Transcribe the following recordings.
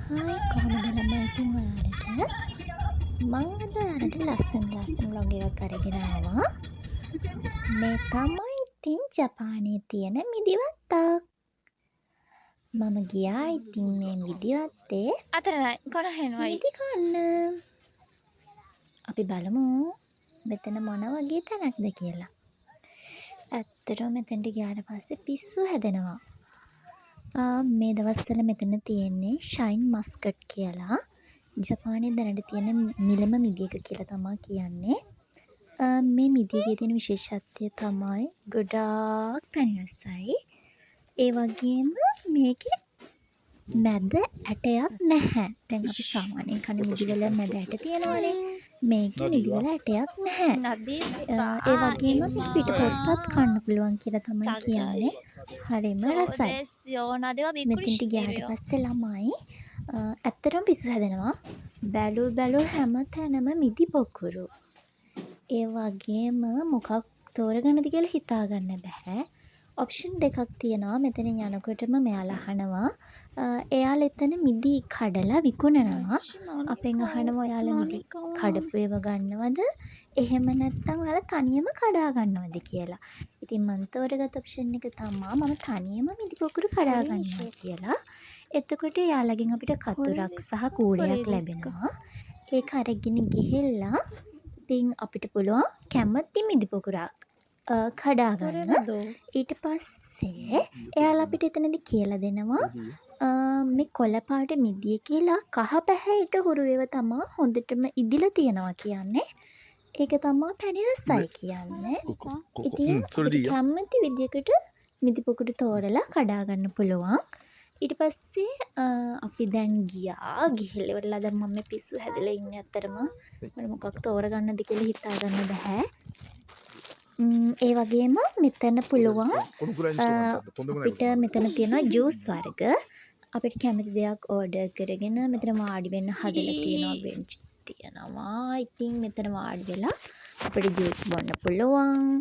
Hi, කොහොමද ළමයි? ඉතින් ඔයාලට මං අද ඔයාලට ලස්සන ලස්සන ව්ලොග් එකක් අරගෙන ආවා. මේ තමයි ඉතින් ජපානයේ තියෙන මිදිවත්තක්. මම ගියා ඉතින් මේ මිදිවත්තේ මිදි කන්න. අපි බලමු මෙතන මොන වගේ තැනක්ද කියලා. ඇත්තටම මෙතනට ගියාට පස්සේ පිස්සු හැදෙනවා. මේ දවස්වල මෙතන තියෙන්නේ ෂයින් මස්කට් කියලා. ජපානයේ දැනට තියෙන මිලම මිදි එක කියලා තමා කියන්නේ. මේ මිදි එකේ තියෙන විශේෂත්වය තමයි ගොඩාක් පැණි රසයි. ඒ වගේම මේකේ මැද ඇටයක් නැහැ. දැන් අපි සාමාන්‍යයෙන් කන මිදිවල මැද ඇට තියෙනවනේ. මේකේ මිදිවල ඇටයක් නැහැ. ඒ වගේම මේක පිට පොත්තත් කන්න පුළුවන් කියලා තමයි කියන්නේ. හරිම රසයි. මෙතනට ගියාට පස්සේ ළමයි ඇත්තටම පිස්සු හැදෙනවා. බැලූ බැලූ හැම තැනම මිදි පොකුරු. ඒ වගේම මොකක් තෝරගන්නද කියලා හිතා ගන්න බැහැ. ඔප්ෂන් දෙකක් තියෙනවා. මෙතනින් යනකොටම මෙයාලා අහනවා, එයාලා එතන මිදි කඩලා විකුණනවා. අපෙන් අහනවා ඔයාලා මිදි කඩපු ඒවා ගන්නවද? එහෙම නැත්නම් ඔයාලා තනියම කඩා ගන්නවද කියලා. ඉතින් මං තෝරගත්ත ඔප්ෂන් එක තමා මම තනියම මිදි පොකුරු කඩා ගන්නවා කියලා. එතකොට එයාලගෙන් අපිට කතුරක් සහ කූඩයක් ලැබෙනවා. ඒක අරගෙන ගිහිල්ලා ඉතින් අපිට පුළුවන් කැමති මිදි පොකුරක් කඩා ගන්න. ඊට පස්සේ එයාලා අපිට එතනදි කියලා දෙනවා මේ කොළ පාට මිදිය කියලා කහ පැහැයට හුරු ඒවා තමා හොඳටම ඉදිලා තියෙනවා කියන්නේ. ඒක තමා පැණි රසයි කියන්නේ. ඉතින් අපිට කැමති විදියකට මිදි පොකුරු තෝරලා කඩා ගන්න පුළුවන්. ඊට පස්සේ අපි දැන් ගියා. ගිහිල්ලා ඉවරලා දැන් මම මේ පිස්සු හැදලා ඉන්නේ ඇත්තටම. මට මොකක් තෝරගන්නද කියලා හිතා ගන්න බැහැ. ඒ වගේම මෙතන පුළුවන් අපිට මෙතන තියෙනවා ජූස් වර්ග. අපිට කැමති දෙයක් ඕඩර් කරගෙන මෙතන වාඩි වෙන්න හදලා තියෙනවා, බෙන්ච් තියෙනවා. ඉතින් මෙතන වාඩි වෙලා අපිට ජූස් බොන්න පුළුවන්.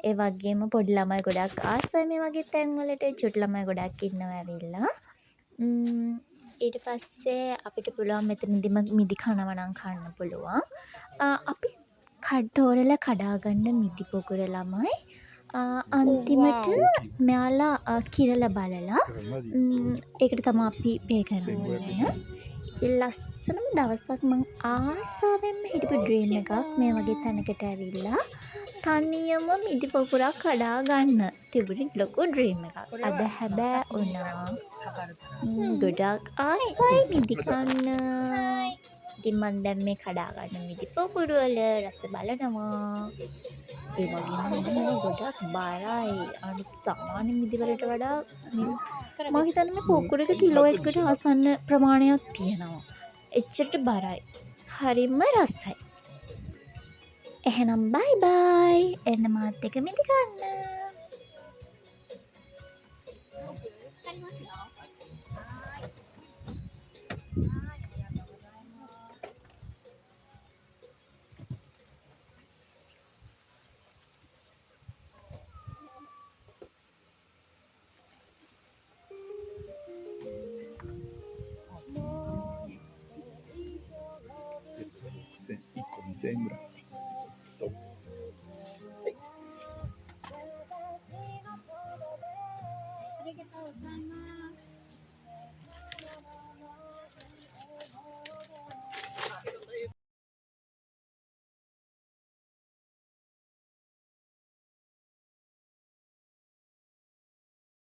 ඒ වගේම පොඩි ළමයි ගොඩක් ආසයි මේ වගේ තැන්වලට. චුටි ළමයි ගොඩක් ඉන්නවා ඇවිල්ලා. ඊට පස්සේ අපිට පුළුවන් මෙතනදිම මිදි කනවා නම් කන්න පුළුවන්. අපි තෝරලා කඩාගන්න මිදි පොකුර ළමයි අන්තිමට මෙයාලා කිරලා බලලා ඒකට තමා අපි පේ කරන්න ඕනේ. ලස්සනම දවසක්, මං ආසාවෙන්ම හිටපු ඩ්‍රීම් එකක් මේ වගේ තැනකට ඇවිල්ලා තනියම මිදි පොකුරක් කඩා ගන්න තිබුණේ ලොකු ඩ්‍රීම් එකක්. අද හැබෑ වුණා. ගොඩක් ආසයි මිදි කන්න. ඉතින් මං දැන් මේ කඩා ගන්න මිදි පොකුරු වල රස බලනවා. ඒ වගේම මේවා ගොඩක් බරයි. අනිත් සාමාන්‍ය මිදි වලට වඩා මං හිතන්නේ මේ පොකුර එක කිලෝ එකකට ආසන්න ප්‍රමාණයක් තියෙනවා. එච්චරට බරයි. හරිම රසයි. එහෙනම් බයි බයි. එන්න මාත් එක්ක මිදි කන්න. 1個2000円ぐらい。と。はい。ありがとうございます。